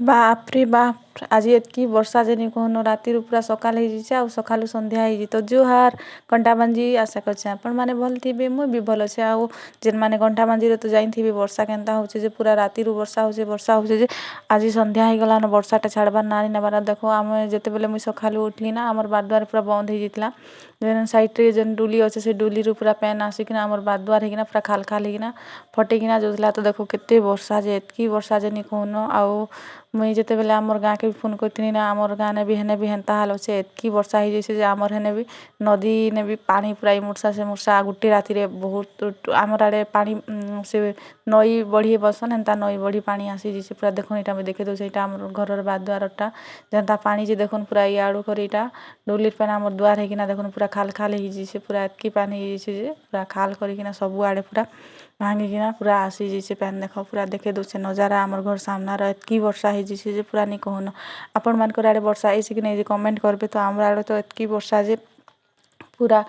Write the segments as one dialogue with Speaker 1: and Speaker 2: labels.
Speaker 1: ବାପରେ ବାପ୍, ଆଜି ଏତ୍କି ବର୍ଷା ଯେ ନି କହନ। ରାତିରୁ ପୁରା ସକାଳ ହେଇଯାଇଛେ ଆଉ ସକାଳୁ ସନ୍ଧ୍ୟା ହେଇଯାଇଛି। ତ ଜୁହାର କଣ୍ଟାବାଞ୍ଜି, ଆଶା କରୁଛେ ଆପଣମାନେ ଭଲ ଥିବେ, ମୁଁ ବି ଭଲ ଅଛେ। ଆଉ ଯେନ୍ମାନେ କଣ୍ଟାବାଞ୍ଜିରେ ତ ଜାଣିଥିବେ ବର୍ଷା କେନ୍ତା ହଉଛେ ଯେ ପୁରା ରାତିରୁ ବର୍ଷା ହଉଛେ, ବର୍ଷା ହଉଛେ ଯେ ଆଜି ସନ୍ଧ୍ୟା ହେଇଗଲାନ, ବର୍ଷାଟା ଛାଡ଼ବାର୍ ନା ନେବାର। ଦେଖ, ଆମେ ଯେତେବେଲେ ମୁଇଁ ସକାଳୁ ଉଠଲି ନା, ଆମର ବାର ଦ୍ୱାର ପୁରା ବନ୍ଦ ହେଇଯାଇଥିଲା। ଯେନ୍ ସାଇଡ଼୍ରେ ଯେନ୍ ଡୁଲି ଅଛେ, ସେ ଡୁଲିରୁ ପୁରା ପାଏନ୍ ଆସିକିନା ଆମର ବାର ଦ୍ୱାର ହେଇକିନା, ପୁରା ଖାଲ ଖାଲ ହେଇକିନା ଫଟେଇକିନା ଯାଉଥିଲା। ତ ଦେଖ, କେତେ ବର୍ଷା ଯେ, ଏତ୍କି ବର୍ଷା ଯେ ନି କହୁନ। ଆଉ ମୁଇଁ ଯେତେବେଲେ ଆମର୍ ଗାଁକେ ବି ଫୋନ୍ କରିଥିଲି ନା, ଆମର୍ ଗାଁନେ ବି ହେନେ ବି ହେନ୍ତା ହାଲ୍ ଅଛେ। ଏତ୍କି ବର୍ଷା ହେଇଯାଇଛେ ଯେ ଆମର୍ ହେନେ ବି ନଦୀନେ ବି ପାଣି ପୁରା ଇ ମୁର୍ସା ସେ ମୁର୍ସା ଗୁଟେ ରାତିରେ ବହୁତ ଆମର୍ ଆଡ଼େ ପାଣି, ସେ ନଈ ବଢ଼ି ବସନ୍, ହେନ୍ତା ନଈ ବଢ଼ି ପାଣି ଆସିଯାଇଛେ ପୁରା। ଦେଖୁନ୍, ଏଇଟା ମୁଇଁ ଦେଖେଇ ଦଉଛେ, ଏଇଟା ଆମର୍ ଘରର ବାର ଦ୍ୱାରଟା। ଯେନ୍ତା ପାଣି ଯେ ଦେଖୁନ୍, ପୁରା ଇଆଡ଼ୁ କରି ଏଇଟା ଡୁଲିର୍ ପାନି ଆମର୍ ଦୁଆର ହେଇକିନା, ଦେଖୁନ୍, ପୁରା ଖାଲ ଖାଲ ହେଇଯାଇଛେ। ପୁରା ଏତ୍କି ପାନି ହେଇଯାଇଛେ ଯେ ପୁରା ଖାଲ କରିକିନା ସବୁଆଡ଼େ ପୁରା ଭାଙ୍ଗିକିନା ପୁରା ଆସିଯାଇଛେ ପାଏନ୍। ଦେଖ, ପୁରା ଦେଖେଇ ଦଉଛେ ନଜାରା ଆମର୍ ଘର ସାମ୍ନାର। ଏତ୍କି ବର୍ଷା ହେଇଯାଇଛେ ଯେ ପୁରା ନି କହୁନ। ଆପଣମାନଙ୍କର ଆଡ଼େ ବର୍ଷା ହେଇଛି କି ନାଇଁ ଯେ କମେଣ୍ଟ କରିବେ। ତ ଆମର ଆଡ଼େ ତ ଏତ୍କି ବର୍ଷା ଯେ ପୁରା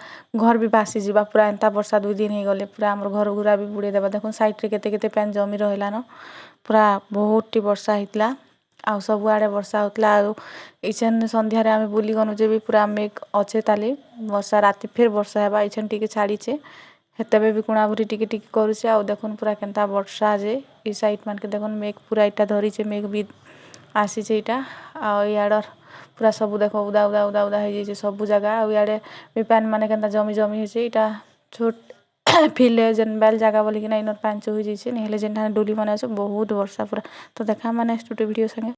Speaker 1: ଘର ବି ଭାସିଯିବା ପୁରା। ଏନ୍ତା ବର୍ଷା 2 ଦିନ ହେଇଗଲେ ପୁରା ଆମର ଘର ଘୁରା ବି ବୁଡ଼େଇ ଦେବା। ଦେଖୁନ୍, ସାଇଡ଼୍ରେ କେତେ କେତେ ପାଏନ୍ ଜମି ରହିଲାନ। ପୁରା ବହୁତଟି ବର୍ଷା ହେଇଥିଲା ଆଉ ସବୁଆଡ଼େ ବର୍ଷା ହଉଥିଲା। ଆଉ ଇଛେନ୍ ସନ୍ଧ୍ୟାରେ ଆମେ ବୁଲି ଗନୁ ଯେ ବି ପୁରା ମେଘ ଅଛେ ତାଲି ବର୍ଷା, ରାତି ଫେର୍ ବର୍ଷା ହେବା। ଇଛେନ୍ ଟିକେ ଛାଡ଼ିଛେ, ହେତେବେ ବି କୁଣାଭୁରି ଟିକେ ଟିକେ କରୁଛେ। ଆଉ ଦେଖୁନ୍, ପୁରା କେନ୍ତା ବର୍ଷା ଯେ ଇ ସାଇଡ଼୍ ମାନକେ ଦେଖୁନ୍, ମେଘ ପୁରା ଇଟା ଧରିଛେ, ମେଘ ବି ଆସିଛେ ଇଟା। ଆଉ ଇଆଡ଼ର ପୁରା ସବୁ ଦେଖ, ଉଦା ଉଦା ଉଦା ଉଦା ହେଇଯାଇଛେ ସବୁ ଜାଗା। ଆଉ ଇଆଡ଼େ ବି ପାଏନ୍ ମାନେ କେନ୍ତା ଜମି ଜମି ହେଇଛେ। ଇଟା ଛୋଟ୍ ଫିଲ୍ଡ ଯେନ୍ ବେଲ୍ ଜାଗା ବୋଲିକିନା ଇନର୍ ପାଏନ୍ ଚୁହି ଯାଇଛେ, ନେହେଲେ ଯେନ୍ଠାନେ ଡୁଲି ମାନେ ଅଛେ, ବହୁତ ବର୍ଷା ପୁରା। ତ ଦେଖାମା ନେକ୍ସଟ ଗୋଟେ ଭିଡ଼ିଓ ସାଙ୍ଗେ।